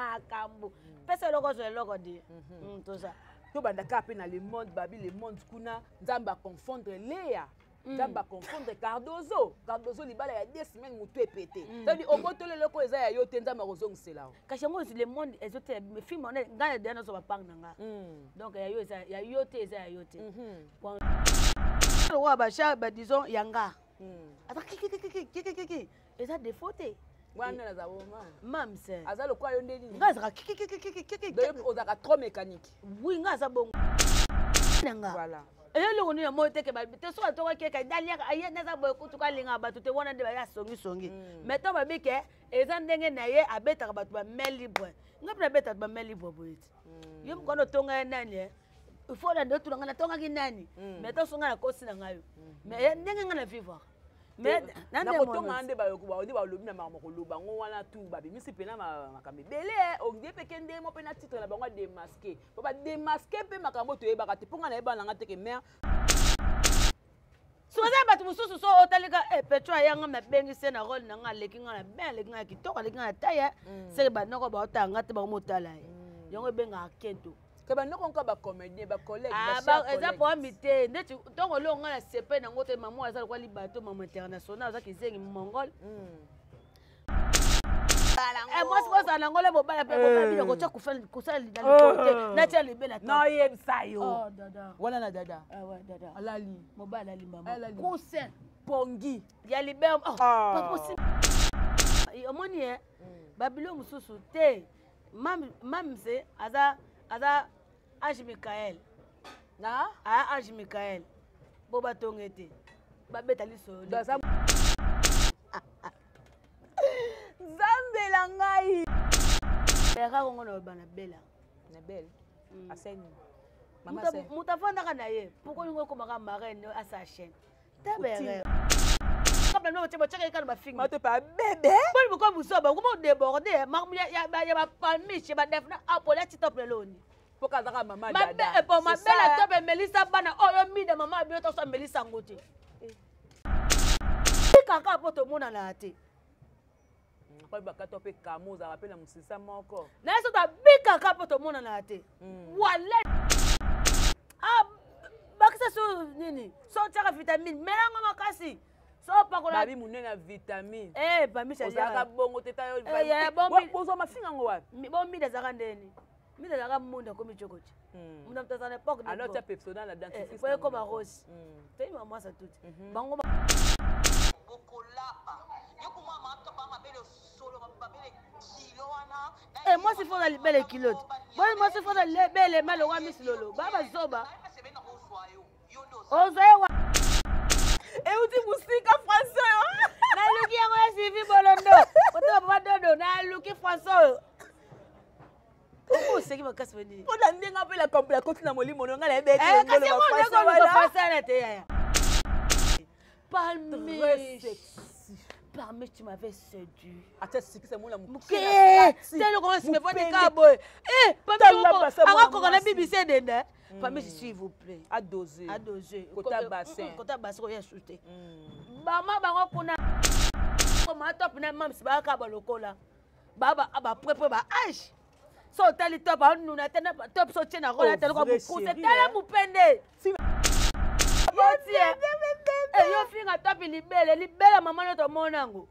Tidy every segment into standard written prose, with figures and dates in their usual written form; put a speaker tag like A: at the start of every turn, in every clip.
A: Makambo pesa eloko, ozwa eloko di. Toza
B: Tobanda kaka mpe na Le Monde. Babi Le Monde kuna, Nzambe aconfondre Lea, Nzambe aconfondre Cardozo. Cardozo, libala ya 2 semaines, motu epete. C'est-à-dire obotoli eloko eza ya yo te, Nzambe akozongisela yo.
A: Kasi yango Le Monde ezoteya film wana. Ngai deya nazwa bapange na nga. Donc ya yo eza ya yo te, eza ya yo te. Lokola bacha, badisons ya nga aza kikikikikikikiki, eza défaut te.
B: Wana naza boma.
A: Mams.
B: Aza lokola yo nde nini?
A: Nga azalaka kikikikikiki.
B: Donc ozalaka trop mécanique.
A: Oui, nga aza bongo na nga.
B: Voilà.
A: Eyo eloko nini ya moi teke te soki atongaki eka daliaka aye naza boye kutuka alingaka bato te. Wana nde baya songisongi. Mais ntango babi ke eza ndenge na ye, abetaka bato bamain libre. Nga mpe nabetaka bato bamain libre boye te. Yo mokwana otonga ye nani? Il faut na nde otuna nga natongaki nani. Mais ntango so ngai nakosi na ngai yo, mais ndenge ngai na vivre, mais
B: nakotonga nde nde balobi na makambo koloba ngo wana tu babimisi mpena makambo ebele. Ondie mpe ke ndenge mo mpe na titre na bango adémasquer, po badémasquer mpe makambo toyebaka te, mpo ngai nayeba nanga teke mare.
A: Soki eza bato mosusu, so otalika petro ayanga, nabengisi ye na role na nga, aleki nga na bien, aleki nga na kitoko, aleki nga na taille. Seke bandoko baotala nga te, bakomotala ye. Yango ebengaka kento.
B: Ke bandoko nka bacomédien, bacollègue.
A: Eza problème te. Ndeti ntongo eloko nga na sepe nango te, mama aza lokwa libato, mama international, aza kizengi mongol. Mwasi bozala nango le mobala mpe mobala bino kotya kosala na likolo te, natia libela.
B: Nayebisa yo wana na dada. Alali.
A: Mobali alali, mama coussin.
B: Pongi.
A: Ya libert omoni ye babilo mosusu te. Mamse aza ange Michael.
B: Na
A: aya ange Michael, bo batonge te, babeta lisolo.
B: Nzambe na ngai.
A: Erreur ngo na bana bela.
B: Na belle aseni.
A: Moto afandaka na ye, pourquoi olingi okomaka marraine asa chaîne? Taba erreur botyaka kaka na bafinga.
B: Bato pa bebe.
A: Boni boko buzoba okoma odéborde ya bapalmiche ya badef na apole ya titop leloni.
B: Mpo kazaka mama.
A: Dada po mabele top emelisa bana oyo mida mama bino toso amelisa yango te kaka mpo tomonana te.
B: Bakata mpe kamo ozalaka mpe na mosisa moko.
A: Na ye so tabikaka mpo tomonana te. Wala bakisa so nini, so otiaka vitamine, melango makasi, so opakola.
B: Babi monene ya vitamine.
A: Pamisha.
B: Ozalaka bongo te. Bozwa mafinga yango wapi?
A: Bo mida azalaka ndeni, mida azalaka mundu, akomi cokoti mundu, moto azala na époque.
B: Alors tia Pepsodent na dentifrice.
A: Po ekoma rose. Toyima mwasa tuti bango.
C: Bokolapa yokoma mabele solo, mabele kilo wana.
A: Mwasi fo na libele kilo te. Boni mwasi fo na libele malongwa misilolo ba bazoba ozwa ye wa.
B: Euti mosika français oyo.
A: Naluki yango ya Sylvie Bolondo otala papa dodo, naluki français oyo oseki makasi boni.
B: Mpo na ndenge mpe la koti na molimo no ngai nayebi.
A: Kasi yango français na te yaya. Palmiche, Palmiche, tu m'avais séduit.
B: Atia sikisa mona.
A: Moke telo koma sima efandi kaka boye. Akokoka na BBC edenda. Palmiche, s'il vous plaît.
B: Adose.
A: Adose.
B: Kota bassin.
A: Kota bassin koya su te. Bama bango kuna koma top na mams bayaka balokola baprepre ba age. So otali top aonuna te na top, so otie na role ate lokola mokuse. Tala mopende botie yo finga top libele libele mama no tomona yango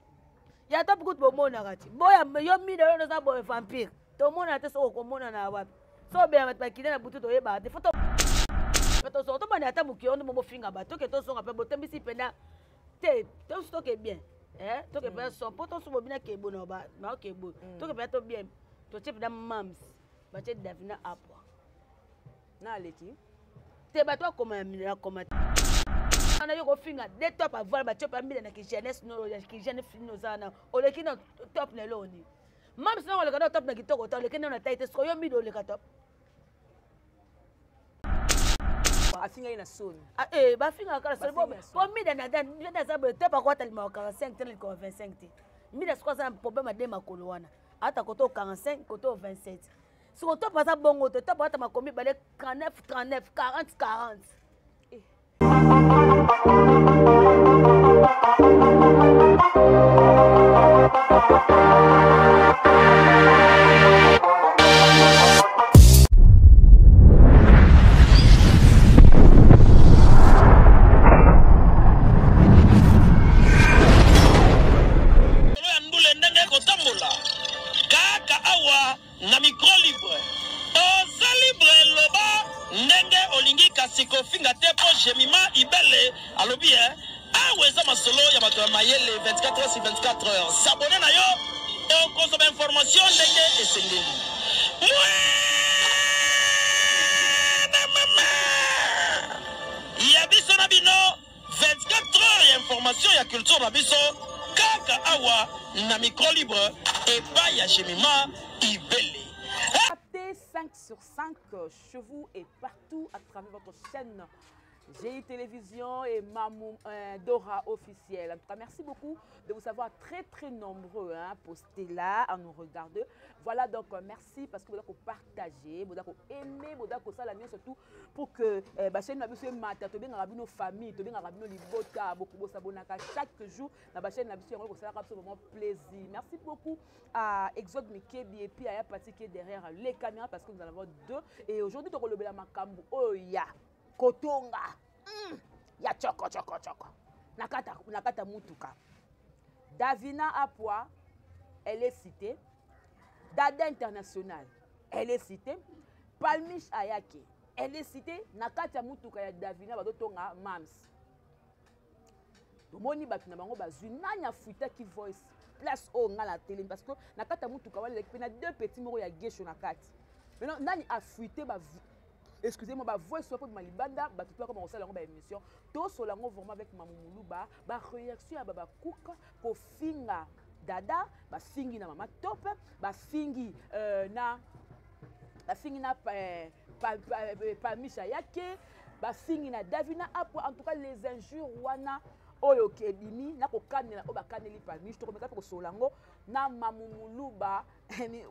A: ya top kutu bomonaka ti boya yo mida yo noza boye vampire tomonana te. Soki okomonana wapi? So obela bato bakide na butu toyebaka te. Fo tosonga tobanda ata mokili oyo nde bofinga bato toke tosonga mpe botembisi mpena te. Tosu toke bien, toke mpena son mpo tosu bobina kebo na baokebo toke mpena to bien totie mpena mams batie Davina apwa.
B: Na aleki.
A: Te, bato akoma akoma wana yo kofinga de top avoile batie mpe mbila na kijeunesse no ya kijene fini oza na oleki na top na eloko nini? Mams na oleka na top na kitoko te, oleki na tai te. Sikoyo yo mida oleka top.
B: Afingaki na soni.
A: Bafingaka kala soni po mida na aza boye top akwata limaka 45 te na likolo 25 te. Mida sikoyo aza na problème ade makolo wana ata koto 45 koto 27. Siko top aza bongo te. Top ata makomi mibale 39 39 40 40.
C: Nalobi eh, awa eza masolo ya bato ya mayele 24 heures sur 24 heures. S'abonner na yo okozwa ba information ndenge esengeli. Mwana mama ya biso na bino 24 heures ya information ya culture na biso kaka awa na micro libre epai ya Jemima Ibele.
B: Captez 5 sur 5 chez vous et partout à travers votre chaîne GI Télévision et Mamou Dora officiel. En tout cas, merci beaucoup de vous avoir très très nombreux, hein, postés là, à nous regarder. Voilà, donc merci parce que vous avez partagé, vous avez aimé, vous avez ça la mienne surtout pour que la chaîne na biso mata, to benga bino famille, to benga bino libota, beaucoup bo s'abonnaka chaque jour na ba chaîne na biso yango ko sala vraiment plaisir. Merci beaucoup à Exode Mikebi et puis à Yapati qui est derrière les caméras parce que nous en avons deux. Et aujourd'hui, to kolobela makambo oya kotonga ya choko choko choko nakata nakata mutuka. Davina Apwa, elle est citée. Dada International, elle est citée. Palmiche Ayake, elle est citée. Nakata mutuka ya Davina bazotonga mams. Tomoni bato na bango bazwi nani afuitaki voice place oyo nga na telemi parce que na kati ya mutuka wana ezalaki mpe na deux petits moko ya gesho na kati. Maintenant nani afuite ba, excusez-moi, ba voice soit ma libanda bato to bakoma kosala yango ba émission tosola yango vraiment avec Mamu Muluba, ba réaction ya baba kuka kofinga dada, bafingi na mama top, bafingi na bafingi na Pamisha Yake, bafingi na Davina Apwa. En tout cas les injures wana oyo ebimi na kokanela oyo bakaneli Pamish, tokomeka mpe kosola yango na Mamu Muluba.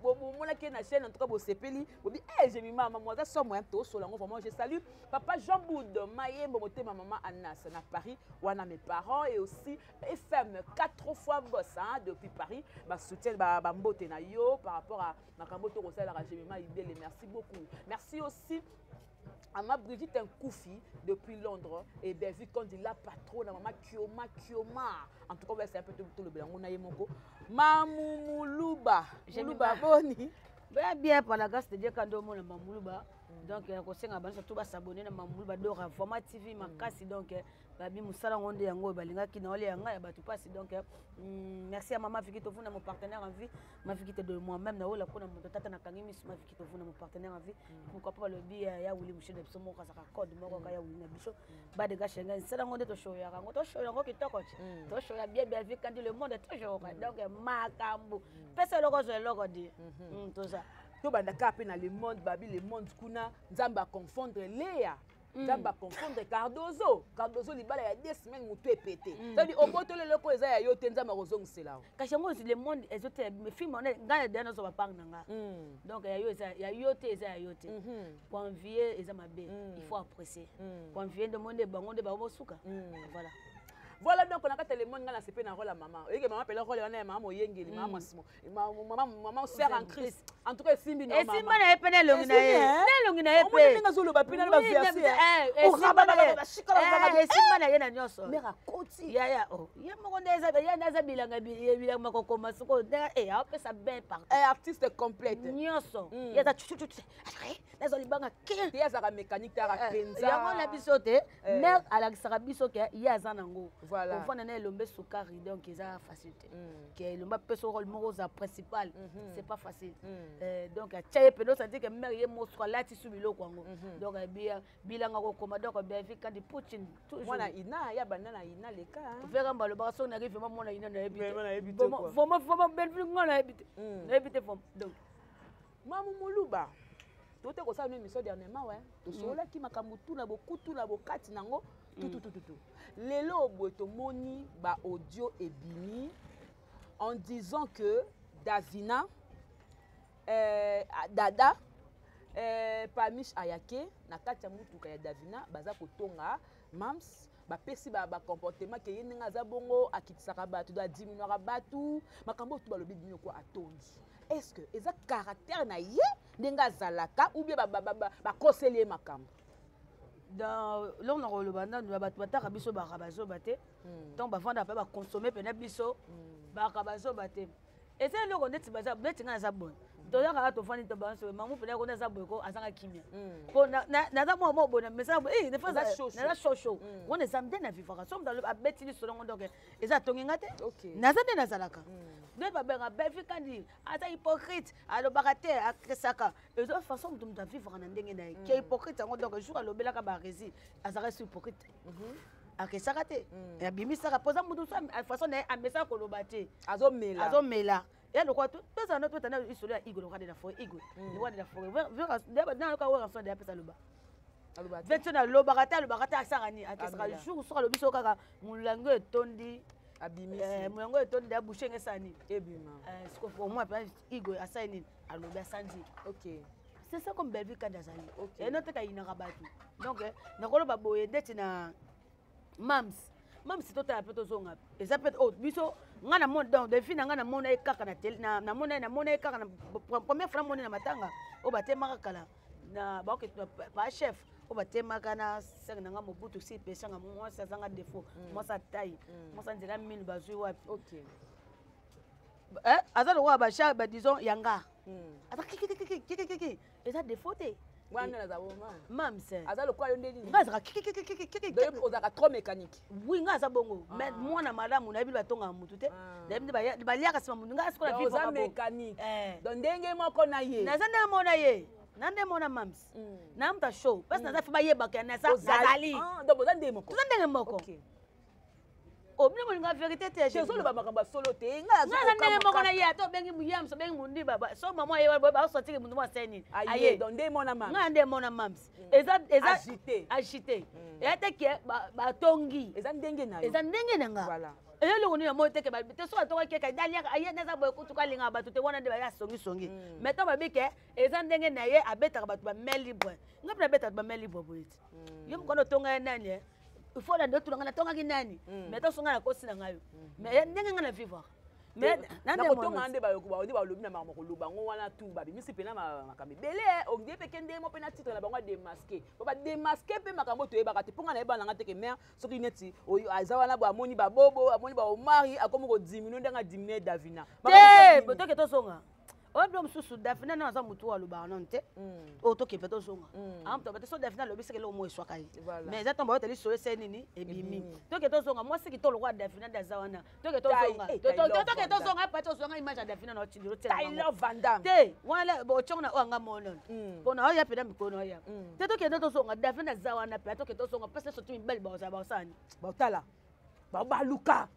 B: Bomonaki na chaîne, en tout cas bosepeli bobi eh Jemima mamu aza somo ya tosola yango vraiment. Je salue papa Jean Boud Mayembo motema mama Anas na Paris wana, mes parents et aussi FM 4 fois boss, hein, depuis Paris ba soutien ba mbote na yo par rapport à makambo to kosalaka Jemima Ibele. Merci beaucoup. Merci aussi à ma Brigitte Nkoufi depuis Londres et Belvi Kondi la patronne maman Kioma Kioma. En tout cas c'est un peu tout le blanc na yemoko Mamu Muluba Muluba boni
A: bien bien par la grâce de Dieu quand on a Mamuluba. Donc kosenga banso tout ba s'abonner na Mamuluba Dora Format TV makasi. Donc babi musala ngonde yango balingaki na ole yanga ya batu pasi. Donc merci à maman Vicky Tovuna, mon partenaire en vie, ma Vicky de moi-même na ola kona moto tata na kangi misu, ma Vicky Tovuna, mon partenaire en vie. Pourquoi pas le bi ya Willy Mouché de biso moko saka code moko ka ya Willy na biso ba de gachenga nsala ngonde to show ya ngo to show yango kitoko to show ya bien bien quand le monde toujours. Donc makambo pesa loko zo loko di tout ça
B: to banda ka pe na le monde babi le monde kuna nzamba confondre Léa, nzambe aconfondre Cardozo. Cardozo libala ya 2 semaines mutu epete. C'est-à-dire obotole eloko eza ya yo te, nzambe akozongisela yo.
A: Kasi yango le monde ezote film wana ngai na nazo bapanga na nga. Donc ya yo eza ya yo te, eza ya yo te. Pour envier eza mabe, il faut apprécier. Pour envier nde monde bango nde bango suka. Voilà.
B: Voilà, donc on a le monde na sepe na rôle ya maman. Oyeke maman pela rôle wana ya maman moyengeli, maman Massimo. Maman, maman sœur en Christ. En tout cas simbi no maman.
A: Esimba na ye pe na elongi na ye.
B: Esimbi, hein?
A: Na elongi na ye
B: Omoni
A: pe.
B: ndenge azoloba pe na ba
A: Oui,
B: verset,
A: na-
B: hein?
A: eh,
B: Oh,
A: esimba
B: raba,
A: na
B: raba,
A: ye.
B: raba, shika, raba,
A: Eh,
B: raba.
A: esimba na ye na nyonso.
B: Mère akoti.
A: Ya, ya, oh. Ye moko nde eza, ye nde aza bilanga bi-, ye bilanga makokoma sikoyo. Ndenge, eh, aopesa bien partout.
B: Eh, artiste complète.
A: Nyonso. Ye aza tchu, tchu, tchu, tchu. Eh, nazo libanga ke.
B: Te azaka mécanique, te aka
A: Eh,
B: penza.
A: yango na biso te,
B: Eh.
A: mère alakisaka biso ke ye aza nango.
B: Voilà.
A: Kofanda na elombe sukari, donc eza facile te. Ke elombe apesa rôle moko oza principal, c'est pas facile. Donc atia ye pene, osandi ke mère ye mosco alati su biloko yango. Donc, bilanga kokoma, donc Belvi Kandi Poutine, toujours.
B: Mwana ina, ya banda na ina leka, hein.
A: Vera balobaka soki nari vraiment mwana ina nayebi te.
B: Vraiment nayebi te,
A: Vraiment,
B: quoi.
A: vraiment, vraiment, Belvi nga nayebi te. Nayebi te vraiment. Donc.
B: Mamu Muluba, tote kosala no émission dernièrement, ouais. Tosololaki makambo tu na bokutu na bokati nango, tu, tu, tu, tu, tu. Lelo boye tomoni ba audio ebimi en disant que Davina, Dada, Pamish Ayake na kati ya mutuka ya Davina baza kotonga mams, bapesi ba comportement ke ye ndenge aza bongo akitisaka bato, do adiminuaka bato, makambo oyo tu balobi bino kwa atondi. Est-ce que eza caractère na ye ndenge azalaka ou bien bakoseli ye makambo?
A: Dans l'on na koloba nanu ya bato bataka biso baka bazoba te. Ntango bavanda mpe bakonsome pene biso, baka bazoba te. Eza eloko neti baza, neti ngai naza boye. Toza kaka tofandi tobanso mamu mpena kona aza boye ko azanga kimia. Po naza mwa mwa boye na mesana boye eh des fois naza chaud chaud. Wana eza nde na vivaka. So moto abeti lisolo ngo donc eza atongi nga te. Naza nde nazalaka. Nde babenga Belvi Kandi aza hypocrite, alobaka te, akresaka. Eza façon moto moto avivaka na ndenge na ye. Ke hypocrite yango donc jour alobelaka ba rési azalaka su hypocrite. Akesaka te, abimisaka mpo aza moto façon na ye amesaka koloba te.
B: Azomela.
A: Azomela. Ya lokwa tozala no totana lisolo ya Igwe lokwa de la forêt Igwe lokwa de la forêt nayoka Werrason de apesa loba veti nalobaka te, alobaka te, asaka nini, akesaka jour soki alobi so kaka molangi oyo etondi, molangi oyo etondi abouche nge esala nini, au moins Igwe asali nini, alobi asanzi. C'est ça comme Belvi Kandi azali eno te kayinaka bato. Donc nakoloba boye ndeti na mams mams totala mpe tozonga eza mpe oh, biso nga na mona donc defi na nga namona ye kaka na tele namona ye namona ye kaka na première fois namoni na matanga oyo batemaka kala na baoke pa chef oyo batemaka na sere na nga Mobutu si peshanga mwasi azanga défaut, mwasi atai, mwasi anzela minu bazwi wapi, aza lokola bacha ba disons yanga aza kikikikikikiki eza défaut te.
B: Wana naza boma.
A: Mams.
B: Aza lokola yo nde nini?
A: Nga azaka kikikikikiki.
B: Ozalaka trop mécanique.
A: Oui, nga aza bongo, mais mwana malamu nayebi batongaka mutu te, nayebi nde baliaka nsima mutu. Nga sikola.
B: Oza mécanique, donc ndenge moko na ye.
A: Naza ndenge moko na ye, na nde mona mams na mutu show parce naza fe bayebaka nazali.
B: Donc oza ndenge moko.
A: Toza ndenge moko. Obino molinga vérité te.
B: Ozoloba makambo ya solo te.
A: Nga naza ndenge moko na ye. Ata obengi muyamso, obengi mundiba, so mama ye baosotiki mundu mo asali nini.
B: Aye donc nde mona mams.
A: Nga nde mona mams eza eza
B: agité.
A: Agité eya te ke batongi.
B: Eza ndenge na yo.
A: Eza ndenge na nga. Eza eloko nini yamoi teke te soki atongaki keka daliaka aye naza boye kutuka alingaka bato te wana nde baya songisongi. Mais ntango babi ke eza ndenge na ye, abetaka bato bamain libre, nga mpe nabetaka bato bamain libre boye ti yo mokona otonga ye nani, il faut landa otuna nga natongaki nani. Mais ntango so ngai nakosi na ngai yo, mais ndenge ngai na vivre.
B: Nakotonga nde balobi na makambo koloba yango wana tu babimisi mpena makambo ebele ondie mpe ke ndenge mo mpe na titre na bango adémasquer po badémasquer mpe makambo toyebaka te mpo ngai nayeba nanga teke mare soki neti aza wana bo amoni babobo, amoni baomari, akomi kodiminuer ndenge adiminuer Davina.
A: Te, toke tozonga oyo bilo mosusu. Davina nano aza motu oyo alobaka nano te oyo toke mpe tozonga amoto bate so Davina alobi seke eloko mo eswaka ye, mais eza ntango bayotali solo esali nini ebimi. Toke tozonga mwasi kitoko lokola Davina nde aza wana. Toke tozonga, toke tozonga pati ozonga image ya Davina na otindi te wana otiongo na oyo anga monono mpona oya mpena mikolo na oya te. Tokende tozonga, Davina aza wana mpe toke tozonga mpasi surtout mibali bazala basani.
B: Baotala babaluka.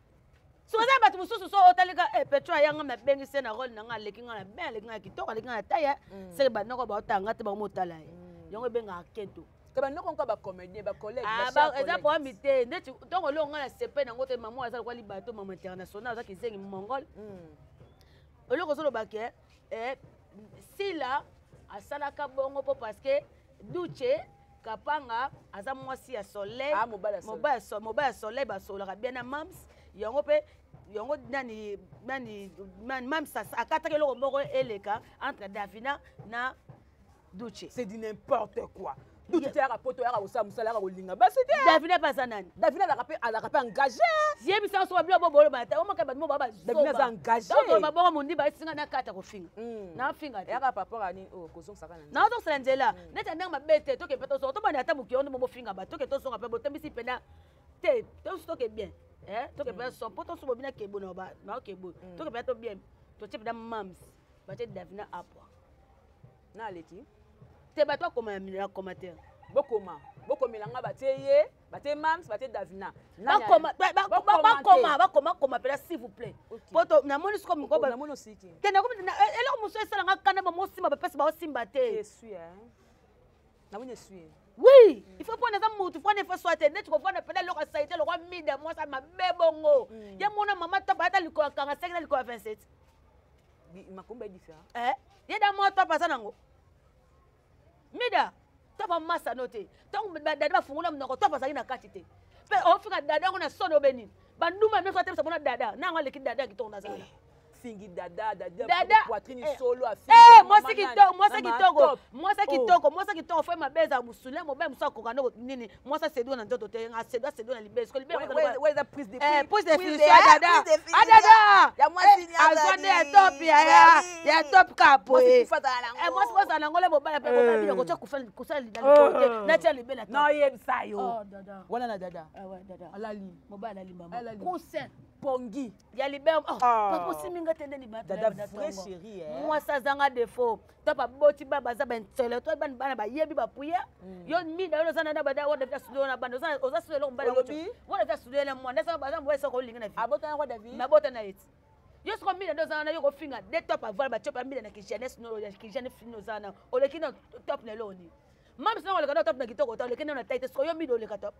A: Soki eza bato mosusu so otalika petro ayanga mabengisi ye na role na nga, aleki nga na bien, aleki nga na kitoko, aleki nga na taille, seke bandoko baotanga te, bango motala ye, yango ebengaka keto.
B: Ke bandoko nka bacomédien, bacollègue.
A: Eza problème te. Ndeti ntongo eloko nga na sepe nango te, mama aza lokwa libato, mama international aza kizengi mongol. Eloko ozoloba ke Sila asalaka bongo mpo parce que Duche Kapanga aza mwasi ya Soleil, mobali ya Soleil, basololaka bien na mams. Yango mpe yango nani nani mams akataki eloko moko eleka entre Davina na Duche.
B: C'est du n'importe quoi. Duche te yaka poto, yaka kosala mosala, yaka kolinga basi te.
A: Davina mpe aza nani?
B: Davina azalaka mpe engagé.
A: Yebisa so babilo bo boloba te omaka bato mo baa.
B: Davina aza engagé.
A: Babongo mondi baesinga na kati ya kofinga, nafinga te.
B: Yaka papa nini oyo kozongisaka na
A: Nazosala nzela neti ya ndenge mabe te. Toke mpe tozonga, tobanda ata mokili wana bofinga bato. Toke tozonga mpe botambisi mpena te, toso toke bien, toke mpe so mpo toso bobina kebo na okebo, toke mpe to bien, totie mpena mams, batie Davina apwa.
B: Na aleki.
A: Te, bato bakoma na commentaire.
B: Bokoma, bokomela nga batie ye, batie mams, batie Davina.
A: Bakoma, bakoma, bakoma, koma mpena s'il vous plaît. Po namoni siko
B: namoni osiki.
A: Te, nakomi eloko mosusu esalanga kanda, bamosimba bapesi baosimba te.
B: Namoni esui.
A: Oui, il faut mpona eza mutu fo ne soit te neti kovanda mpena eloko asali te lokwa mida mwasi mabe bongo. Ye mona mama top ata likolo akanga seki na likolo ya 27.
B: Makomba est différent.
A: Ye da mwa top aza nango mida top amasano te. Ntango dada bafungola monoko, top azalaki na kati te mpe ofika dada yango na soni obe nini banduma nyonso atebisa mpona dada nango aleki dada ya kitoko nazala.
B: Bafingi dada, dada.
A: Dada,
B: poitrine
A: eh,
B: solo.
A: Eh, mwasi kitoko, mwasi kitoko, mwasi kitoko, mwasi kitoko. Fo mabe eza musule, mobali mosusu akoka ndoko nini. Mwasi asedwa na nzoto te, asedwa, asedwa na libele. Siko libele
B: eza prise de
A: Eh, prise de finition ya dada, adada
B: Ya mwasi ni
A: azwa nde ya top, ya top kapo.
B: Mwasi
A: Eh, mwasi kozala nango le mobali mpe mobali bino kotia kosala na likolo te, natia libele ya top.
B: Naoyebisa yo.
A: Oh, dada.
B: Wana na dada.
A: Ah ouais, dada.
B: Alali.
A: Mobali alali mama.
B: Alali.
A: Coussin.
B: Pongi.
A: Ya libele, oh.
B: Ah.
A: Papa, osimbi nga te nde libala.
B: Dada vrai chéri, eh.
A: Mwasi azanga défaut. To baboti ba baza baintellectuel, bana, bana bayebi bapuya. Yo mida, yo oza na bada wana vita studio na bana, oza studio eloko mobali.
B: Olobi?
A: Wana vita studio na mwana esa baza mobali soko olingi na vie.
B: Abotana kwa David.
A: Nabota na ye ti. Yo soko mida nde oza wana, yo kofinga de top avala batiopa mida na kijeunesse no ya kijene fini. Oza wana, oleki na top na eloko nini? Mami sina oleka na top na kitoko te, oleki na tai te. Soko yo mida oleka top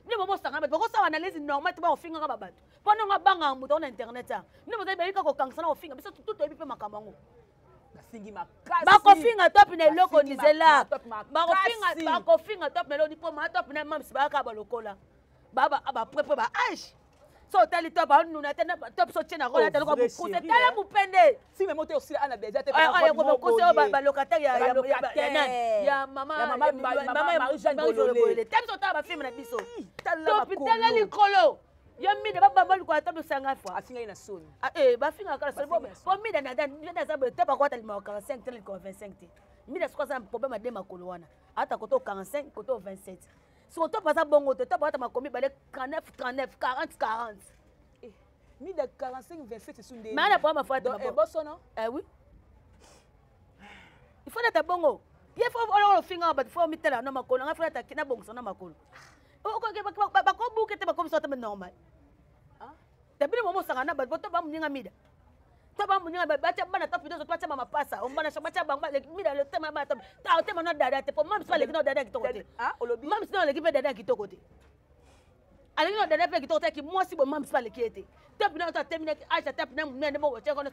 A: nde bobosangana bato bakosala analyse normal te, bakofingaka babato mpo ndongo abangaka moto ao na internet. A nde bozali bayebi kaka kokangisa na kofinga. Biso tu toyebi mpe makambo yango.
B: Bafingi makasi.
A: Bakofinga top na eloko.
B: Bafingi
A: nizela.
B: Top makasi.
A: Bakofinga, bakofinga top na eloko mpo maa top na mamisi bayaka balokola baprepre ba age. So otali top, aonuna te top. So tie na role ata eloko
B: vrai
A: mokuse.
B: chéri,
A: Tala
B: eh.
A: mopende.
B: Si memo te osila ana beza te.
A: Mokuse oyo balocataire ya
B: Balocataire.
A: nani, ya mama.
B: Ya mama Marie-Jeanne Bololé.
A: Te, biso otala bafilme na biso.
B: Tala
A: Top,
B: makolo.
A: tala likolo. Yo mida, babamba likolo ata bisanga fois.
B: Afingai na soni.
A: Ah, eh, bafingaka kala soni.
B: Bafinga
A: Po mida na mida aza boye te, bakwata limaka 45 te, likolo 25 te. Mida siko aza na problème ade makolo wana, ata koto 45, koto 27. Siko top aza bongo te. Top ata makomi bale 39, 39, 40, 40.
B: Eh, mida 45 27 esu nde.
A: Mais ana problème afo ata
B: Donc, eh, bosono.
A: Eh oui, il faut nata bongo ye, fo oloko ofingaka bato, fo mitala na makolo nga, fo nata nabongisa na makolo. Bakobuke te, bakomisa ata normal.
B: Ah?
A: Tabino momo osanga na bato to bamoninga mida to bamoninga batia bana top nyonso, batia bamapasa ombana, batia bango mida tema bana top otema na dada te, po mamisi aleki na dada ya kitoko te.
B: Ah, olobi?
A: Mamisi na aleki mpe dada ya kitoko te, aleki na dada mpe kitoko te. Ki mwasi boye, mamisi mpe aleki ye te. Top na to atemi age ata na monene moko tiaka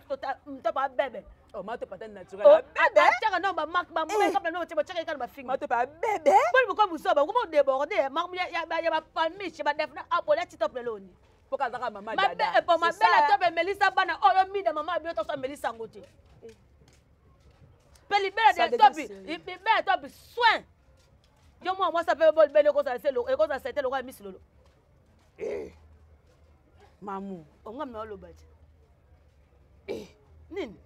A: top abebe.
B: Oh, ma top ata naturel. Bebe.
A: Atiaka no bamark bamekabla no batiaka ye kaka na bafinga.
B: Ma top bebe.
A: Boni boko busoba bokoma odéborde ya bapalmiche badef na apole ati top leloni.
B: Po kazaka mama
A: mabe
B: dada.
A: po
B: C'est
A: mabele
B: ça,
A: top emelisa bana oyo mida mama bino toso amelisa yango te mpe libela
B: Ça
A: de
B: devient
A: top.
B: sérieux.
A: Libela top soin yo mwana mwasi mpe libele ekozala sete lokola misi lolo.
B: Mamu.
A: Ongami na oloba ti nini,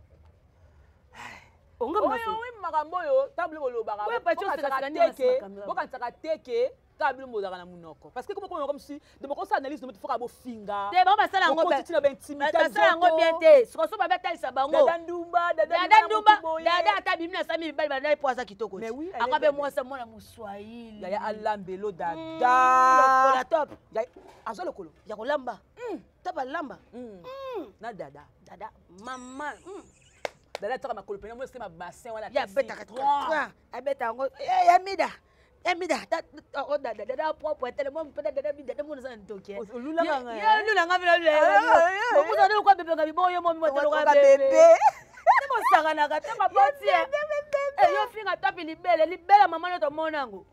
A: ongami na
B: Oyo oyo makambo oyo ntango bino bolobaka,
A: Oyo pati osekaseka nini makambo?
B: Bokanisaka te ke kaka bino bozalaka na monoko, parce que comme comme si de bokosala analyse no foka bofinga.
A: Te, bango basala yango
B: Bokoti tina baintimité.
A: Basala yango bien te. Sikoso babetalisa bango.
B: Dada ndumba, dada.
A: Dada ndumba, dada ata bimi na sami mibali badai po aza kitoko.
B: Mais oui, elle est
A: Akabe
B: belle.
A: mwasi mwana moswahili.
B: Yaya alambelo dada.
A: Lokola top.
B: Yaya azwa lokolo.
A: Ya kolamba, top alamba.
B: Na dada.
A: Dada mama.
B: Dada ataka makolo pena mo esema bassin wana.
A: Ye abetaka, abeta yango. Eh, ya mida, ya mida o dada, dada propre tele mo mpe dada mida dada mona za ntoki.
B: Olulaka nga,
A: ye
B: eh?
A: olulanga vila.
B: Ah, eh,
A: Mokuza nde kwa bebe nga bibo yo momi motelo kwa
B: Oka
A: bebe.
B: bebe.
A: Te bosakanaka te, baboti yo finga topi libele, libele mama no tomona yango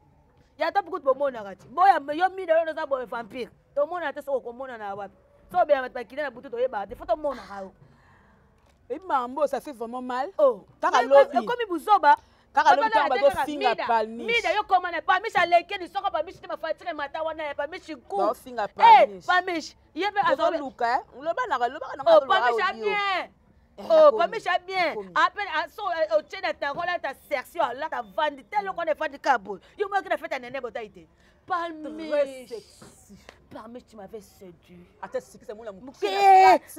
A: ya top kutu bomonaka ti boya. Yo mida, yo oza boye vampire, tomona te soko okomona na wapi. So obela bato bakili na butu, toyebaka te, fo tomonaka yo.
B: Ebi makambo, ça fait vraiment mal.
A: Oh.
B: Kaka lobi.
A: Ekomi buzoba.
B: Kaka lobi ntango bazofinga Palmiche.
A: Mida yo koma na Palmiche aleki lisoko Palmiche te, bafatire mata wana ya Palmiche ku.
B: Baofinga Palmiche.
A: Palmiche ye mpe
B: Tozoluka lobanaka, lobaka.
A: Oh, Palmiche a bien. Oh, Palmiche a bien. Apene so otie na tango olata sersion, alata vandi te, eloko wana efandi kaka boye. Yo moyaki na fete ya nene botai te. Palmiche, Palmiche, tu m'avais séduit.
B: Ata sikisa mona.
A: Moke te,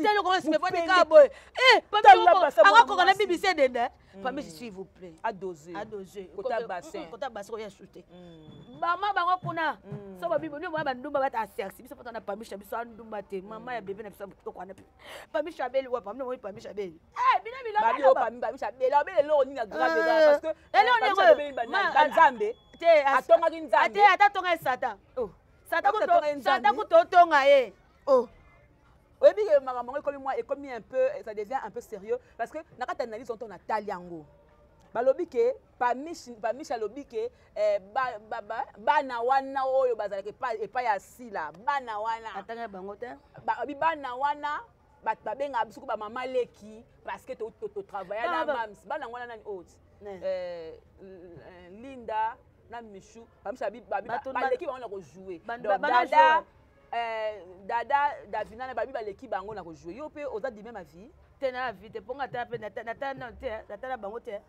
A: eloko wana nsima efandi kaka boye. Eh, Palmiche akakoka na BBC edenda. Palmiche, s'il vous plaît.
B: Adose.
A: Adose.
B: Kota bassin.
A: Kota bassin oya shute mama bango kuna. So babibo nio bandumba bata asersi biso pota na Palmiche na biso andumba te, mama ya bebe na biso tokwana. Palmiche abeli wa pamino moi, Palmiche abeli. Eh, bino
B: Babi
A: biloko.
B: oyo Palmiche abeli, abeli eloko nini ya grave eza? Parce que
A: Eloko nini oyo?
B: Banzambe
A: te
B: atongaki Nzambe.
A: Ate ata tonga ye Satan.
B: Oh.
A: Satan.
B: Ata tonga ye Nzambe.
A: Satan kuto otonga ye.
B: Oh, oyebi ke makambo yango ekomi mwa, ekomi un peu, ça devient un peu sérieux, parce que na kati analyse onto natali yango, balobi ke Pamiche alobi ke eh, bana wana oyo bazalaka epai ya Sila, bana wana
A: Atanga bango te.
B: Babi bana wana. Bato babengaka biso ko bamama leki parce que totravailla na mams. Bana yango wana nani oyo Linda na Michu, bamisa baleki bango na kojouer. Dada, Dada, Davina na babi baleki bango na kojouer. Yo mpe oza du même avis?
A: Te, na avis te, mponga ata mpe natala te, natala bango te.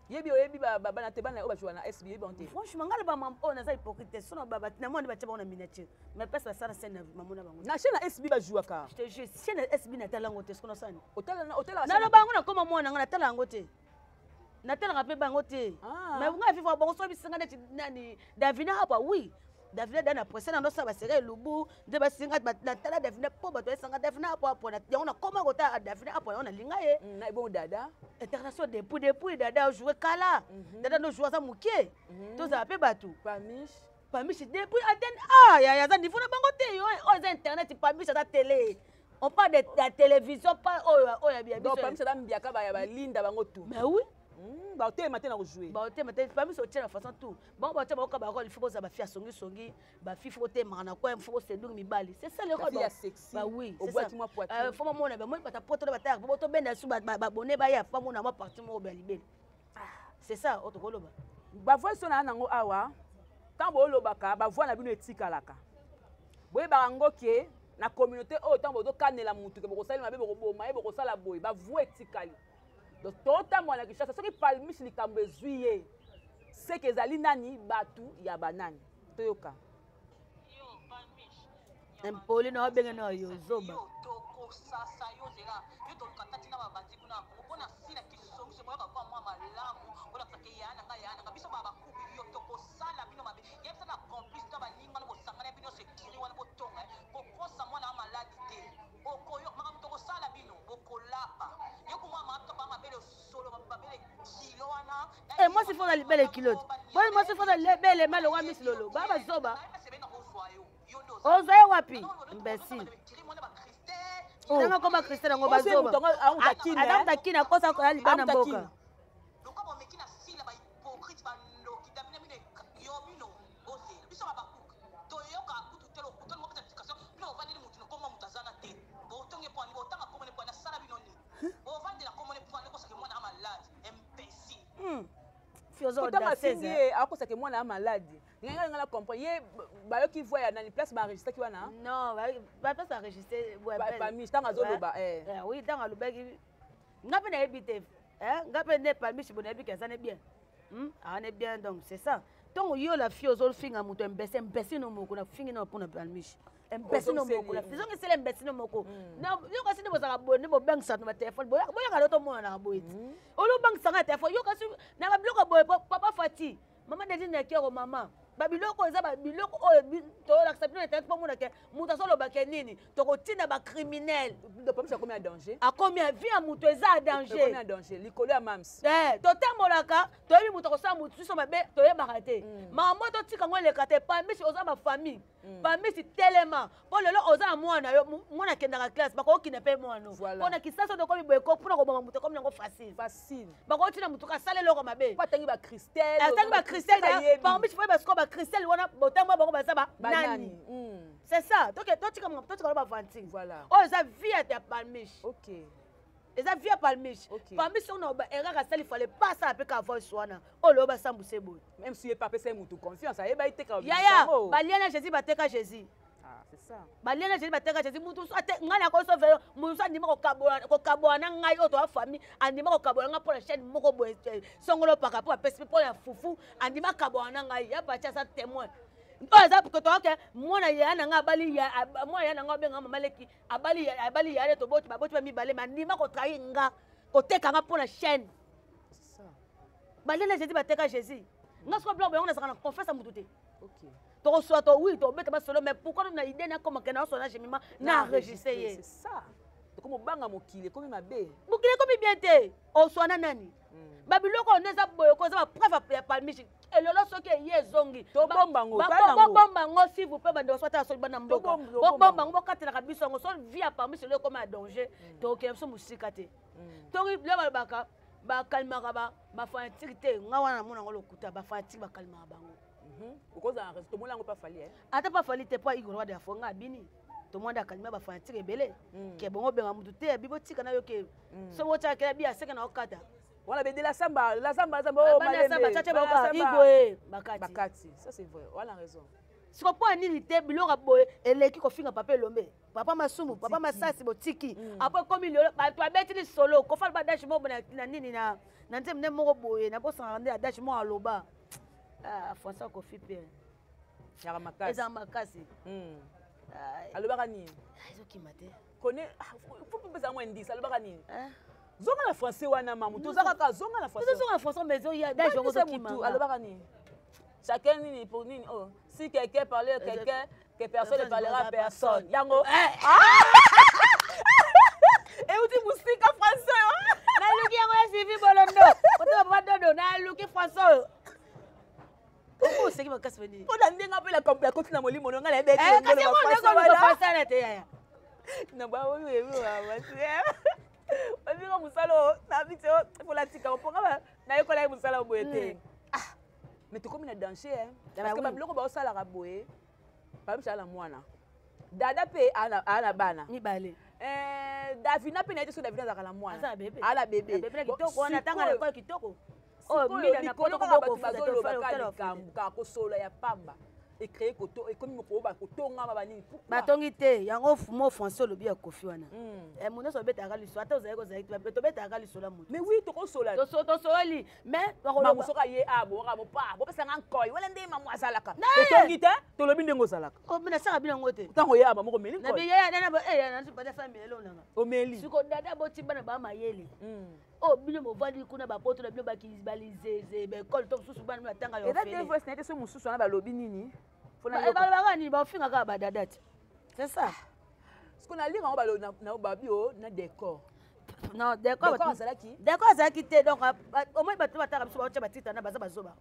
B: Yebi, oyebi bana te, bana oyo bajouer na SB, yebi bango te?
A: Franchement, ngai loba oyo naza hypocrite te. Sono namoni batia bango na miniature, mais place basala scène na mamona bango.
B: Na chaîne na SB bajouaka.
A: Je te jure, chaîne na SB natala yango te. Soki nasani
B: Otalaka?
A: Naloba yango, nakoma mwana nga, natala yango te, natalaka mpe bango te. Mais ngai fifa bango so bisinga neti nani, Davina apa. Oui, Davina da na presse na ndosala basere elubu nde basinga. Natala Davina mpo bato bayesanga Davina apo apo yango, nakoma kotala Davina apo yango, nalinga ye.
B: Bon, Dada?
A: Internation depuis Dada ojoue kala. Dada ndo joue aza moke, tozala mpe bato.
B: Pamish?
A: Pamish depuis antenne a yaya aza niveau na bango te. Oyo eza internet, Pamish aza télé. On parle de la télévision, pas oyo oyo ya
B: biso. Donc Pamish aza mbiaka ya balinda bango tout.
A: Mais oui.
B: Baotema te na kojouer.
A: Baotema te. Pamish otie na façon tout bango batia baoka barole. Il faut kozala bafille asongisongi, bafille faut kotemaka na coin, faut koséduire mibali, c'est ça le rôle.
B: Ya sexy.
A: Bah oui.
B: C'est ça,
A: faut mamona bamoni bata poto na batayaka po tobenda su babone baya, faut bamona mwa partie moko ya libele, c'est ça oyo tokoloba.
B: Bavoix so na nango awa, ntango boolobaka, bavoix na bino etikalaka. Boyebaka yango ke na communauté oyo, ntango bozokanela mutu ke bokosala mabe, bokoboma ye, bokosala boye, bavoix etikali. Donc totambola na Kinshasa, soki Palmiche likambo ezwi ye, seke ezali nani, bato ya banani, toyoka.
A: Impoli na obenge na yo zoba.
D: Tokosasa yo nzela, yo toluka tati na babandi kuna ya Kongo mpona sila kisongiso boyaka kwa mwa malamu olakisaka ya na ngai, ya na ngai. Biso baa bakubi yo, tokosala bino mabe. Yebisa na complice na baningana, bosangana bino sekiri wana, botonga kokosa mwana ya maladi te. Okoyo makambo tokosala bino, bokolapa. Yo kumwa matoba mabele solo, mabele kilo wana.
A: Eh, mwasi fo na libele kilo te. Boyi mwasi fo na libele malongwa misi lolo ba bazoba. Ozwa ye wapi, imbécile? Nanga koma Christelle yango bazoba. Aza mutakini, akosa koya libanda mboka.
D: Loka bomeki na sila, bahypocrite, bandoki damina bino yo bino bozela biso babakuka toyoka kutu te. Lokuta ngo pesa explication. Bino bovandeli mutu nokoma mutu azana te, botonge pwani, botanga komone pwani, asala bino nini? Bovandela komone pwani, okosake mwana ya malade, imbécile.
B: Kotanga afingi ye, akosake mwana ya maladi. Ngai na comprendre ye, bayoki voix ya nani, place baenregistraki wana?
A: Non, baplace enregistré.
B: Pamiche ntango azoloba.
A: Oui, ntango alobaki, nga mpe nayebi te, nga mpe nde Pamiche bo nayebi ke aza ne bien, aza ne bien. Donc c'est ça, ntongo yo la fille ozofinga moto imbécile, imbécile no moko nafingi na mpona Pamiche, imbécile no moko nazongisela imbécile no moko. Yo kasi nde bozalaka boye, nde bobengisa na batelefone, boyaka lo tomonanaka boye ti olobangisanga na telefone. Yo kasi na babiloko boye, papa Fati, mama Nadine Nakero, mama babiloko eza babiloko oyo tolakisa bino na internet mpo mona ke moto azolobake nini. Tokotinda bacriminel.
B: Pamisi akomi ya danger.
A: Akomi ya vie ya moto eza ya danger.
B: Ya danger likolo ya mams.
A: Totambolaka, toyebi moto akosala moto biso mabe, toyebaka te. Makambo totika yango eleka te. Pamisi oza bafamille, Pamisi telema, mpo lelo oza na mwana yo, mwana akendaka classe, bakokokina mpe mwana mpo na kisasa. Tokomi boye mpona koboma moto ekomi yango facile.
B: Facile.
A: Bakotina motu asala eloko mabe.
B: Atangi bacristel.
A: Atangi bacristel. Pamisi po basiko bacristel wana, botango bango baza banani? C'est ça, totika totika bavantile. Oyo eza vie ya Palmiche. Eza vie ya Palmiche. Palmiche soki na baerreur asali, fallait pas asala mpe ka voice wana oyo loyo basambwisa boye.
B: Même si ye pa apesa ye motu confiance, ayeba ye teka.
A: Yaya, balia na Jésus, bateka Jésus.
B: Ah, c'est ça.
A: Balia na Jésus, bateka Jésus. Mutu ngai nakosove yo, mutu andima kokabola na ngai oyo toya famille, andima kokabola ngai mpo na chaîne moko boye songolo paka mpo apesi mpo ya fufu, andima akabola na ngai. Ya Patia aza témoin. Oyo eza toyoke mwana yaya na ngai abali mwana yaya na ngai abenga mama leki, abali abali yaya toboti, baboti ba mibale, me andima kotrahir nga, koteka nga mpo na chaîne. Balia na Jésus, bateka Jésus. Nga sikoyo biloko yango nazalaka na confiance ya motu te. Tokoswa to oui, tobeta basolo, mais pourquoi na idée nakomake na osolo na Jemima na enregistre ye?
B: C'est ça, tokomi obanga, mokili ekomi mabe.
A: Mokili ekomi bien te. Oswana nani? Babiloko oyo nde eza boye ko eza bapreuve ya Palmiche. Elolo soki eye ezongi.
B: Tobomba yango.
A: Bobomba yango, s'il vous plaît. Bandeko, so ata soki bana mboka, bobomba yango, bokatelaka biso yango. So vie ya Palmiche lelo ekoma ya danger, tokokende biso mosika te. Tongi lelo balobaka bakalimaka bafanatike te. Nga wana namona yango lokuta, bafanatike bakalimaka bango.
B: Okozala na raison, tomoni yango pa Fali.
A: Ata pa Fali te, po Igor Wade afo nga abini. Tomwanda akalima bafanatike ebele ke bongo obenga motu te abi botika na yo ke soki otyaka bi aseke na okata.
B: Wana bede la samba, la samba, la samba, oh,
A: bana samba chacha baoka igwe bakati.
B: Bakati, ça c'est vrai, wana raison.
A: Siko mpo ya nini te biloko ya boye eleki kofinga papa Elombe, papa Masumu, papa Masasi, botiki. Apres ekomi lelo bato babeti lisolo kofala badage moko boye na nini na nzembo nde moko boye nabosangaka nde adage moko aloba. Ah, François Kofi mpe
B: yaka makasi.
A: Eza makasi.
B: Alobaka nini?
A: Ah, ezokima te.
B: Kone faut pesa mwa indice, alobaka nini?
A: Ah.
B: Zonga na français wana, mamu, toza kaka zonga na français.
A: Tozonga na français, mais ezoya adage yango
B: Bapesa
A: ezokima
B: mutu,
A: nga.
B: Alobaka nini? Chacun nini pour nini, oh si quelqu'un parlait à quelqu'un que personne ne parlera à personne, yango euti mosika français oyo.
A: Naluki yango ya Suivi Bolondo oto papa Dodo, naluki français oyo. Oko oseki makasi bani?
B: Mpo na ndenge mpe la koti na molimo no ngai nayebi ete
A: Eh, kasi yango ndenge oluka français na te yaya.
B: Na baoyo babinga mosala oyo nabi te mpo natika mponga nayekola ye mosala oyo boye te. Ah, mais tokomi na danger hein. Parce que babiloko baosalaka boye, babisala na mwana dada mpe aa na bana
A: mibale.
B: Eh, Davina mpe naye te, so Davina azalaka na mwana.
A: Aza na bebe.
B: Aa na bebe.
A: Na bebe na kitoko wana, tanga na ekole kitoko oyo.
B: Sikoyo,
A: Mida na
B: likolo
A: poto
B: kaka bato
A: kofuta te,
B: bazoloba
A: ofele,
B: kaka
A: otala
B: likambo kaka kosolola ya pamba ecrée koto ekomi mokolo bakotongama banini. Pourquoi?
A: Batongi te yango mo français olobi ya Kofi wana. Eh, moto nyonso obetaka lisolo, ata ozalaki ozalaki te, tobetaka lisolo ya moto.
B: Mais oui, tokosola.
A: Tosoli, mais
B: mamu soki aye a bongaka mopa bopesanga nkoi wana nde mamu azalaka, totongi te, tolobi ndenge ozalaka.
A: Nasaka bino yango te.
B: Ntango oye aba moko omeli nkoi.
A: Nabiyayanaasala
B: Omeli.
A: Siko dada boti bana baa mayele oyo bino bovandi kuna bapoto na bino balizeze baekole to mosusu bana bino batanga.
B: Eza te voice na ye te, so mosusu wana balobi nini?
A: Balobaka nini? Baofinga kaka badada te, c'est ça.
B: Siko na lire yango balo babi o na décor.
A: Non, décor.
B: Décor azalaki?
A: Décor azalaki te. Donc omoi bato bataka biso baotya batita na baza bazoba.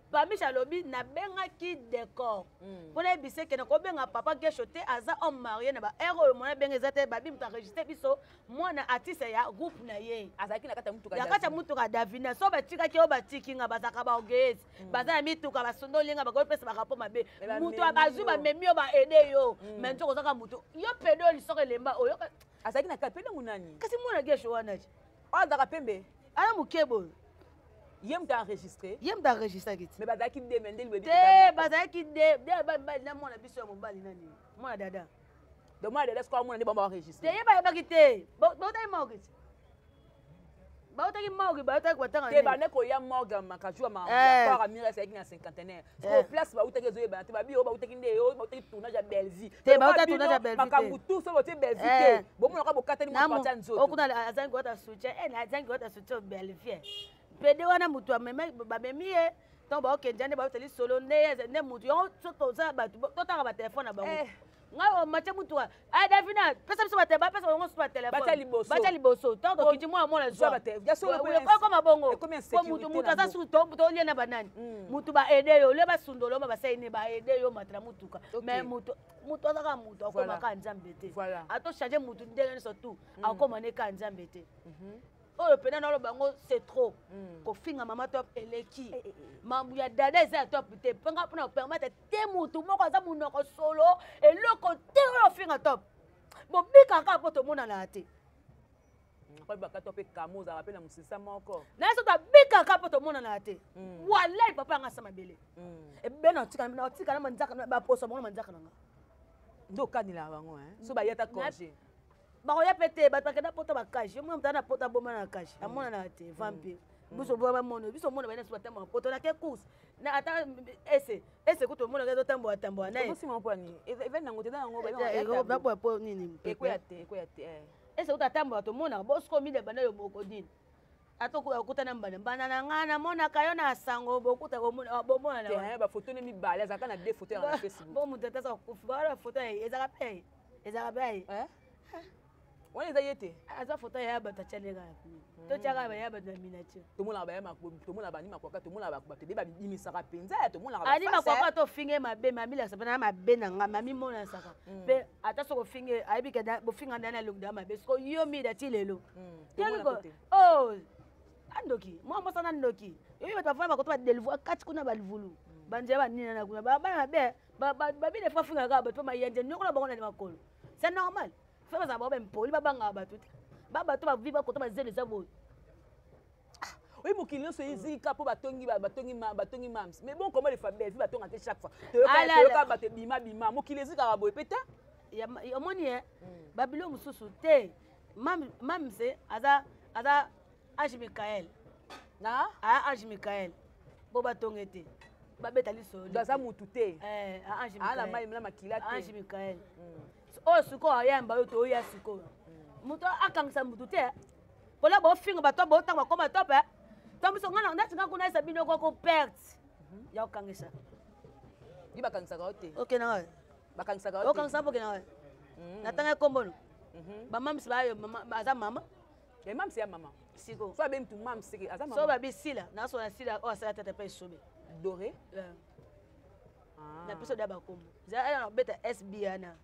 A: Pamish alobi nabengaki décor mpona yebisa ekende kobenga papa Gesho te, aza homme marié na baere oyo mona benga eza te. Babi moto enregistre biso mwana artiste ya groupe na ye.
B: Azalaki na kati ya mutuka.
A: Ya kati ya mutuka ya Davina. So batikaki oyo batiki nga, bazalaka baorgueilleuse, baza na mituka, basondoli nga, bakopesa barapport mabe.
B: Mais
A: Moto
B: bamemi
A: bazwi
B: yo.
A: Bamemi yo, baede yo, mais nzoko ozaka moto yo pede oyo lisoko elemba oyoka.
B: Azalaki na kati mpe ndango nani?
A: Kasi mwana Gesho wana ti.
B: Oyo azalaka pembe.
A: Ana moke boye.
B: Ye moto enregistré.
A: Ye moto enregistraki ti.
B: Mais bazalaki de me nde libebi.
A: Te, bazalaki de bamibali na mwana biso ya mobali nani, mwana dada.
B: Donc mwana dada sikoyo amona nde bango
A: Te.
B: Baenregistré.
A: Ye bayebaki te, bautaki morgue ti, bautaki morgue, bautaki kotanga.
B: Te, bande koya morgue makaju ya
A: Eh.
B: macorps amiri azalaki na cinquantenaire. Sikoyo place bautaki ezoyebana te, babi oyo bautaki nde oyo bautaki tournage ya Bellevie.
A: Te, bauta tournage ya Bellevue te.
B: Makambo tout so botie Bellevue te, bomonaka bokatani mwa partie ya nzoto.
A: Okuna azangi kota soutien, azangi kota soutien Bellevue pede wana moto bamemi ye ntango baokende nde baotali solo nde nde motu yango. So toza bato totanga batelefone na bango. Ngai omatie mutuka, ah, Davina pesa biso bate, bapesa bango so batelefone.
B: Batia liboso.
A: Batia liboso ntango tokiti mwana mwana
B: Zwa ya solo mpe
A: ekoma bongo.
B: Ekomi
A: Po
B: insécurité
A: mutu
B: na
A: aza
B: mboka.
A: su tolie na banani, mutu baede yo olie basundolo ma basali ne baede yo matela mutuka. Mais mutu aza kaka mutu, akoma kaka nzambe te. Ato change mutu ndenge nyonso tu, akoma ne kaka nzambe te. Oyo mpena naloba yango, c'est trop. Kofinga mama Top eleki. Mambu ya dada eza ya Top te, mpenga mpona kopermettre te mutu moko aza monoko solo eloko te oyo ofinga Top, bobikaka kaka mpo tomonanaka te.
B: Koyebaka to mpe kamo ozalaka mpe na mosisa moko.
A: Na ye so tobikaka mpo tomonanaka te. Walai papa yanga asa mabele ebe naotika na manzaka baposo bango na manzaka na nga.
B: Nde okanelaka bango hein? So baya ta congé.
A: Bakoya mpe te, bato bakenda poto bakage, yo mona moto aza na poto aboma na kage amonanaka te vampire. Biso bamona, biso omona bana so batamboka poto nake course na ata ese ese kutu omonaka ezotambola tambola naye.
B: Okosima mpo ani event nango te, eza yango.
A: Baboya po nini?
B: Ekweya te, ekweya te, eh.
A: Ese kutu atambola tomonaka bosiko mide banda yo moko nini ata okutana mbanda mbanda na ngai namonaka yo na sango bokuta bomona.
B: Te, hein, bafoto ne mibale azalaka na deux photo yanga na Facebook.
A: Bo moto ata aza kokufi bala foto ya ye ezalaka mpe ezalaka mpe ye.
B: Eh? Wana eza ye te.
A: Aza foto ya bato atiali kaka totiaka baya bato na miniature.
B: Tomonaka baya, tomonaka bani makwaka, tomonaka bato ebele babimisaka mpenza ya tomonaka.
A: Ali makwaka ata ofinge mabe, mamilakisa mpe na mabe na nga mami monasaka mpe ata soki ofinge ayebi ke bofinga ndani alongi da mabe. Siko yo mida ti lelo oh andoki mwa mosana ndoki yoyi bato bafana bakoto badelivre kati kuna balivulu banzela banina na kuna bana mabe. Babine fo afingaka kaka bato mpo mayanje niokola bango na makolo. C'est normal. Fo bazala bango bempoli babangaka bato te. Ba bato bavi bakota bazelo eza boye.
B: Oyi mokili nyonso ezika mpo batongi batongi batongi mams. Mais bon, comment les familles bellevue batonga te chaque fois? Toyoka toyoka bato ebima bima. Mokili ezikaka boye pe te.
A: Omoni ye babilo mosusu te. Mams aza aza Ange Michael.
B: Na?
A: Ah, Ange Michael. Bo batonge te. Babeta lisolo.
B: Aza mutu te.
A: Eh, Ange Michael.
B: Ala mai na makila te.
A: Ange Michael. Oyo sikoyo ayamba yo toya sikoyo. Moto akangisa mutu te. Kola bofinga bato botanga bakoma top eh. To biso ngana ndati nga kuna esa bino koko perte. Ya okangisa.
B: Ni bakangisaka yo te.
A: Okay na.
B: Bakangisaka yo te.
A: Okangisa mpo kena. Natanga kombono. Bamamisi bayo aza mama.
B: Ya mamsi ya mama.
A: Siko.
B: So abe mtu mamsi ke aza mama.
A: So babi sila, na so na sila o asala tata pe sobe.
B: Doré.
A: Yeah. Ah. Na biso da bakombo. Za ala na beta SB ana.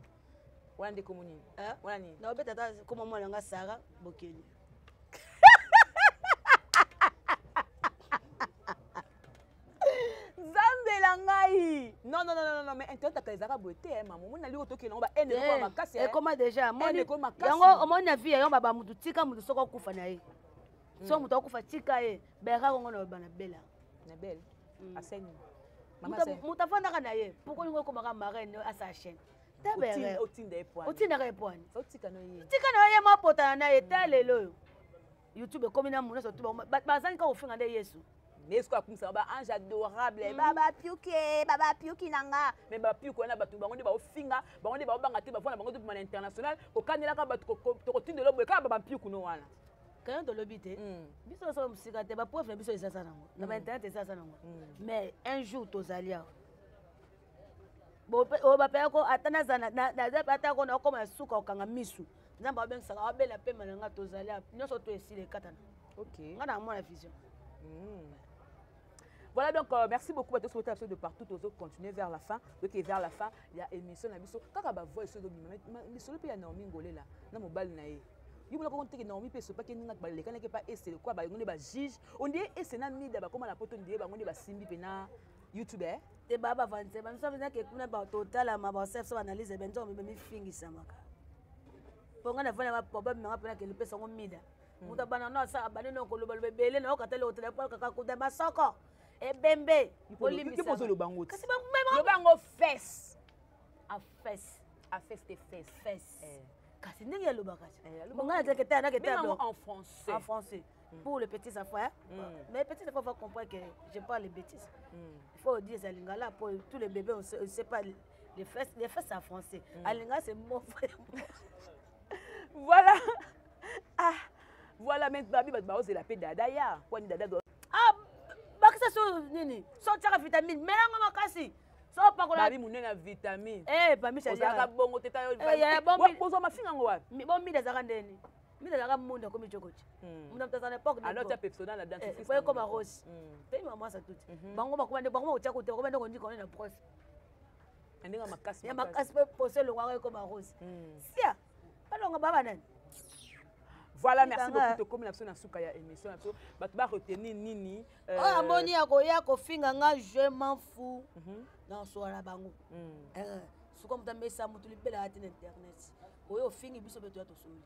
B: Wana nde kombo nini?
A: Eh?
B: Wana nini?
A: Na beta ta kombo mwana nga Sarah Bokeli.
B: Nzambe na ngai. Non non non non mais internet akala ezalaka boye te eh, mama. Omoni na liko tokende yango ba haine ekoma makasi.
A: Ekoma déjà. Moni yango omoni na vie yango baba mutu tika mutu soko akufa na ye. So mutu akufa tika ye. Bera kongo na bana bela.
B: Na belle. Aseni.
A: Mutu afandaka na ye. Pourquoi olingi okomaka marraine asa chaîne?
B: Otinda ye poani.
A: Otindaka ye poani.
B: Otika na ye.
A: Tika na ye mapotana na ye ta lelo oyo. YouTube ekomi na mona surtout bazangi kaka kofinga nde Yesu.
B: Mais ce akumisa ba ange adorable baba piuke baba piuki na nga mais ba piuke wana bato bango nde baofinga bango nde baobanga te bavanda bango tobima na international kokanelaka bato tokotindela boye kaka baba piuku no wana.
A: Kayo tolobi te biso nyonso mosika te, bapreuve na biso eza nango na bainternet, eza nango. Mais un jour tozali awa oyo bapeyako ata naza ata ko nakokoma ya suka kokanga misu, Nzambe abengisaka abela pema na nga, tozali nyonso to esila ekatana. Nga na mona vision.
B: Voilà donc merci beaucoup à tous qui de partout, tous continuer vers la fin. Donc vers la fin, il y a émission na biso. Kaka ba voix sur de lisolo pe ya Naomi Ngolela na mobali na ye. Yo mona ko teke Naomi pe so pa ke ninga ba lekana ke pa ese quoi ba ngone ba juge. On dit ese na mida ba koma na poto ndie ba ngone ba simbi pe na YouTube eh.
A: Te ba ba vanse ba miso na ke kuna ba total ma ba chef so analyse ben nzo mi fingisamaka. Ponga na vana ba problème na pena ke le pesa ngo mida. Mutu abana no asa abane no koloba loba ebele na okata le hôtel po kaka kuta masoko. Ebembe
B: olimbisa. Yo loba ngo.
A: Kasi
B: ba loba ngo fesse.
A: A fesse.
B: A fesse te fesse.
A: Fesse. Kasi ndenge alobaka ti. Bonga na teke na ke
B: ta en français.
A: En français. Pour les petits enfants, hein? Mais les petits enfants vont comprendre que je parle les bêtises. Il faut dire ça lingala pour tous les bébés, on ne sait pas les fesses en français. Alingala c'est mon frère.
B: Voilà. Ah. Voilà, mais babi ba ba la paix dada ya. Kwa ni dada do.
A: Ah, bakisa so nini? So tchaka vitamine, melango makasi. So pakola.
B: Babi munene vitamine.
A: Eh, ba misha
B: ya. Bongo teta yo.
A: Eh, ya bon.
B: Bozo mafinga ngo wapi?
A: Bon mida zaka ndeni. Mida zaka munda komi jokochi. Munda mtazana l'époque.
B: Alors tu as pepsona la dentifrice.
A: Faut comme rose. T'es maman ça tout. Bango ba komande bango otya kote, bango ndeko ndiko na brosse.
B: Ndinga makasi.
A: Ya makasi pe poser le roi comme rose. Sia. Balonga baba nani?
B: Voilà, merci beaucoup. Tokomi na biso na suka ya émission na biso. Bato ba retenir nini?
A: Oyo amoni ya koya kofinga nga, je m'en fous. Na sola bango. Suka moto amesa moto libela ati na internet. Oyo ofingi biso pe toya tosoli.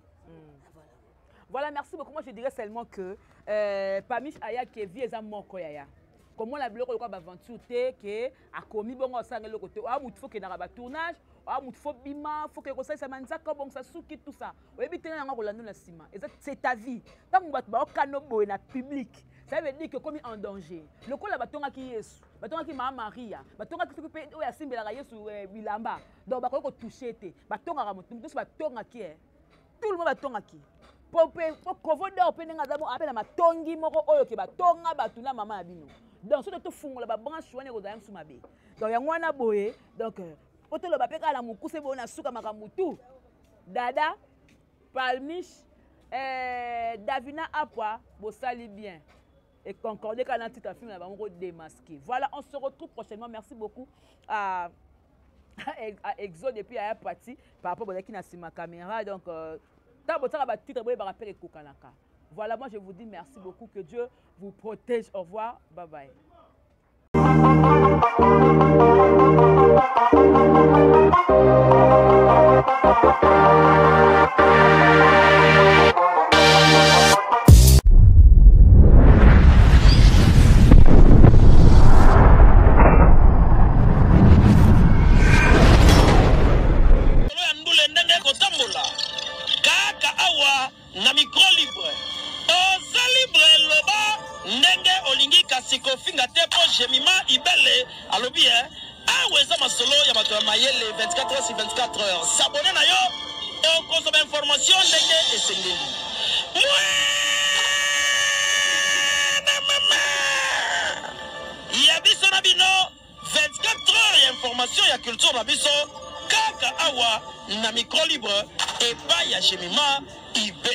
A: Voilà.
B: Voilà, merci beaucoup. Moi, je dirais seulement que Pamiche aya ke vie eza moko yaya. Comment la biloko lokwa baventure te ke akomi bongo asanga eloko te. Oya mutu fo kendaka batournage, oya mutu fo bima, fo ke kosalisa manzaka, obongisa suki, tout ça. Oyebi te nanga kolanda na nsima. Eza c'est ta vie. Ntango bato baokana boye na public, ça veut dire que komi en danger. Lokola batongaki Yesu, batongaki Mama Maria, batongaki soki mpe oyo asimbelaka Yesu bilamba. Donc bakoki kotouche te. Batongaka motu nyonso batongaki tout le monde batongaki. Po pe po kovo d'or pe ndenge aza ape na matongi moko oyo ke batonga bato na mama ya bino. Donc soki tofungola ba branche wana ekozala mosu mabe. Donc yango wana boye, donc po toloba mpe kaka na mokuse boye na suka makambo tu. Dada, Palmiche, Davina Apwa, bosali bien. Et concordé kaka na titre ya film na bango démasqué. Voilà, on se retrouve prochainement. Merci beaucoup à Exode et puis à Pati par rapport à qui na sima caméra. Donc tant botaka ba titre boye ba rappeler kokanaka. Voilà, moi je vous dis merci beaucoup, que Dieu vous protège. Au revoir, bye bye.
C: na micro libre. Oza libre loba ndenge olingi kasi kofinga te mpo Jemima Ibele alobi eh, awa eza masolo ya bato ya mayele 24 heures sur 24 heures. S'abonner na yo okozwa ba information ndenge esengeli. Mwana mama ya biso na bino 24 heures ya information ya culture na biso kaka awa na micro libre epai ya Jemima Ibele.